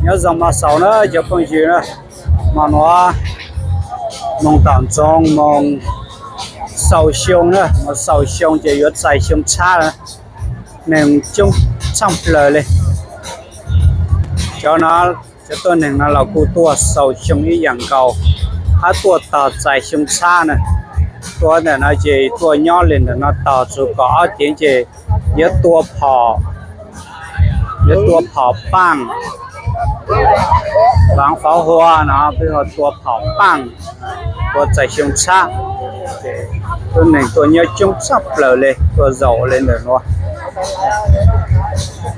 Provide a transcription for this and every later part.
Nyob zoo mloog xaus na cov phooj ywg na, hmo nuav moog tom ntsoov moog xaus xyoo na, moog xaus xyoo ces yuav txais xyoo txhab na, neeg coob tshaj plawg le. Cov no, cov tuaj neeg no los kuj tuaj xaus xyoo ib yaam nkaus, hab tuaj tog txais xyoo txhab na. Tuaj ntawm no ces tuaj nyob li ntawm no tog txug kaum ob teev ces yuav tua phom, yuav tua phom paaj, bắn pháo hoa no, peb ho tua phom paaj, tua txais xyoo txhab. Tuab neeg tuaj nyob coob tshaj plawg le, tuaj zaum le ntawm nuav.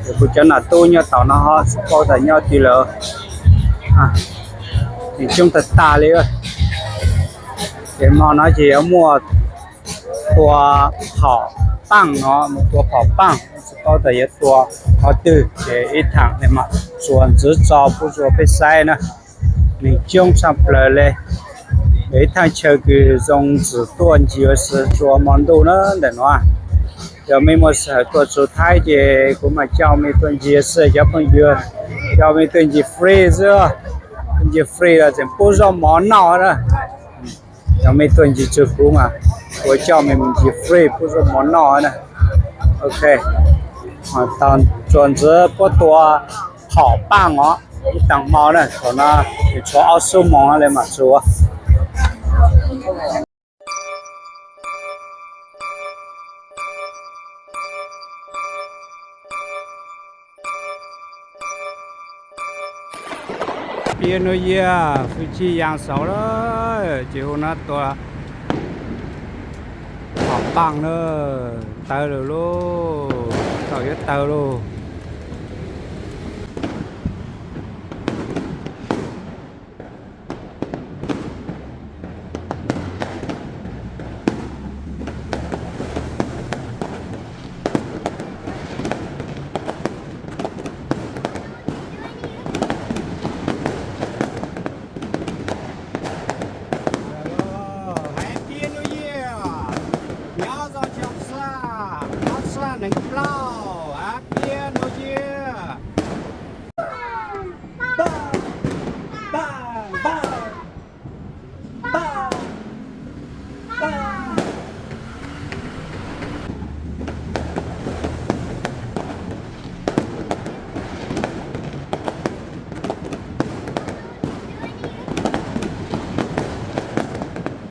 Ces kuv cov nam tub nyob tau no ho tsis paub tas nyob twg lawm, neeg coob tag tag li. Ces hmo no ces yuav muaj tua phom paaj no, mus tua phom paaj, tsis paub tas yuav tua qhov twg ces ib thaam mam tsuas ntxiv tso pub rua peb saib na. Neeg coob tshaj plawg le. Ib thaaj chaw kws zoo ntxim tuaj ncig xwb tsuas hmo ntuj na ntawm nuav. Yog mej muaj sij hawm tuaj txug Thaib ces kuv mam coj mej tuaj ncig xwb cov phooj ywg, coj mej tuaj ncig free xwb, tuaj ncig free los tseem pub zaub mov noj na. Yog mej tuaj ncig txug kuv mas kuv coj mej mus ncig free pub zaub mov noj na. Ok, tsuas ntxiv puab tua phom paaj os, ib taag hmo na, thaum no tshuav ob xuab moos le mam txug. Happy New Year, fwj chij yaa saud lawm ces hu no tua phom paaj na, tawg lawm lauj, tau yuav tawg lauj. Happy New Year, nyob zoo xyoo txag ob txhiab nees nkaum plaub.